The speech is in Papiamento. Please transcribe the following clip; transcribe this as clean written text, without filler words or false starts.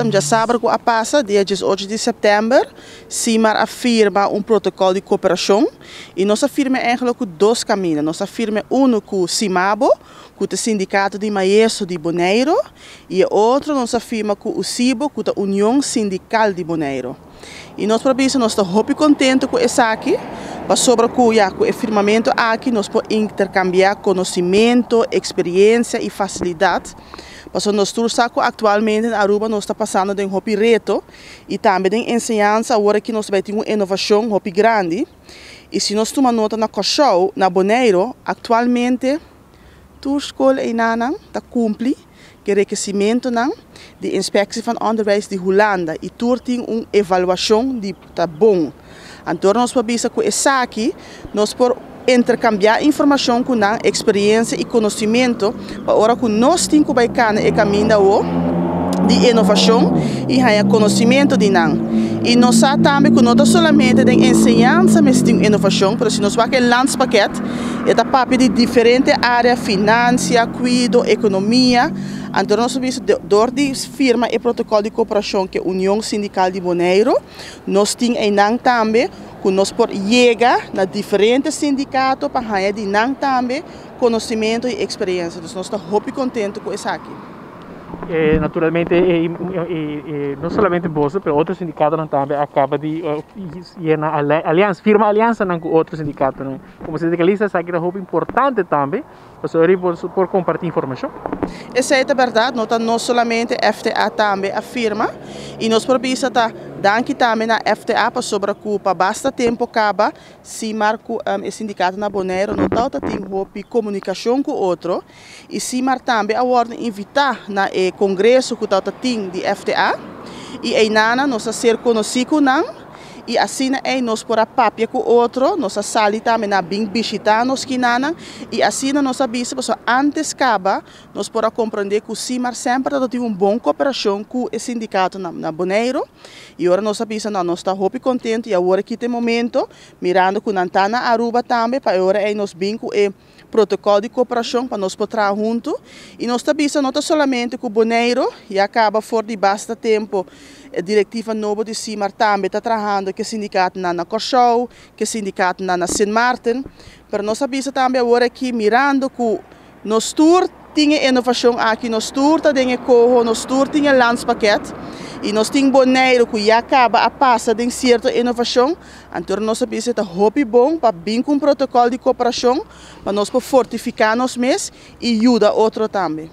Djasabra ku a pasa, dia 18 di sèptèmber, SIMAR a firma un protokòl di kooperashon i nos a firma eigenlijk ku dos kaminda. Nos a firma unu ku SIMABO, ku ta Sindikato di Maestro di Boneiru, i e otro nos a firma ku USIBO, ku ta Union Sindikal di Boneiru. I nos por bisa nos ta hopi kontentu ku esaki, pasobra ku ya ku e firmamentu aki nos por interkambiá konosementu, eksperiensia i fasilidat. Pasobra nos tur sa ku aktualmente na Aruba nos ta pasando den hopi reto i tambe den enseñansa awor aki nos bai tin un inovashon hopi grandi. I si nos tuma nota na Kòrsou, na Boneiru, aktualmente tur skol einan ta kumpli ku e rekisimentonan di Inspectie van Onderwijs di Hulanda i tur tin un evaluashon di ta bon. Anto nos por bisa ku esaki nos por interkambiá informashon ku nan, eksperiensia i konosementu, pa ora ku nos tin ku bai kana e kaminda di inovashon i haña konosementu di nan. I nos sa tambe ku no ta solamente den enseñansa mester tin inovashon, pero si nos wak e landspakket, e ta papia di diferente área, finansia, kuido, ekonomia. Anto nos a bisa dor di firma e protokòl di kooperashon ku Union Sindikal di Boneiru, nos tin einan tambe ku nos por yega na diferente sindikato pa haña di nan tambe konosementu i eksperiensia. Dus nos ta hopi kontentu ku esaki. Naturalmente, no solamente boso, pero otro sindikatonan tambe a kaba di yena aliansa, firma aliansanan ku otro sindikatonan. Komo sindikalista esaki ta hopi importante tambe, pasobra bo por kompartí informashon. Esei ta bèrdat, no ta no solamente FTA tambe a firma i nos por bisa ta danki tambe na FTA, pasobra ku pa basta tempu kaba SIMAR ku e sindikato na Boneiru no tabata tin hopi komunikashon ku otro i SIMAR tambe a wòrdu invitá na e kongreso ku tabata tin di FTA i einan nos a ser konosí ku nan i asina ei nos por a papia ku otro. Nos a sali tambe na bin bishitá nos kinanan i asina nos a bisa, pasobra antes kaba nos por a komprondé ku SIMAR semper tabatin un bon kooperashon ku e sindikato na Boneiru i ora nos a bisa no, nos ta hopi kontentu i awor aki ta e momento, mirando ku nan ta na Aruba tambe, pa e ora ei nos bin ku e protokòl di kooperashon pa nos por traha huntu. I nos ta bisa no ta solamente ku Boneiru, ya kaba for di basta tempu e direktiva nobo di SIMAR tambe ta trahando ku e sindikatonan na Kòrsou, ku e sindikatonan na Sint Maarten, pero nos a bisa tambe awor aki mirando ku nos tur tin e inovashon aki, nos tur ta den e koho, nos tur tin e landspakket i nos tin Boneiru ku ya kaba a pasa den sierto inovashon, anto nos a bisa ta hopi bon pa bin ku un protokòl di kooperashon pa nos por fortifiká nos mes i yuda otro tambe.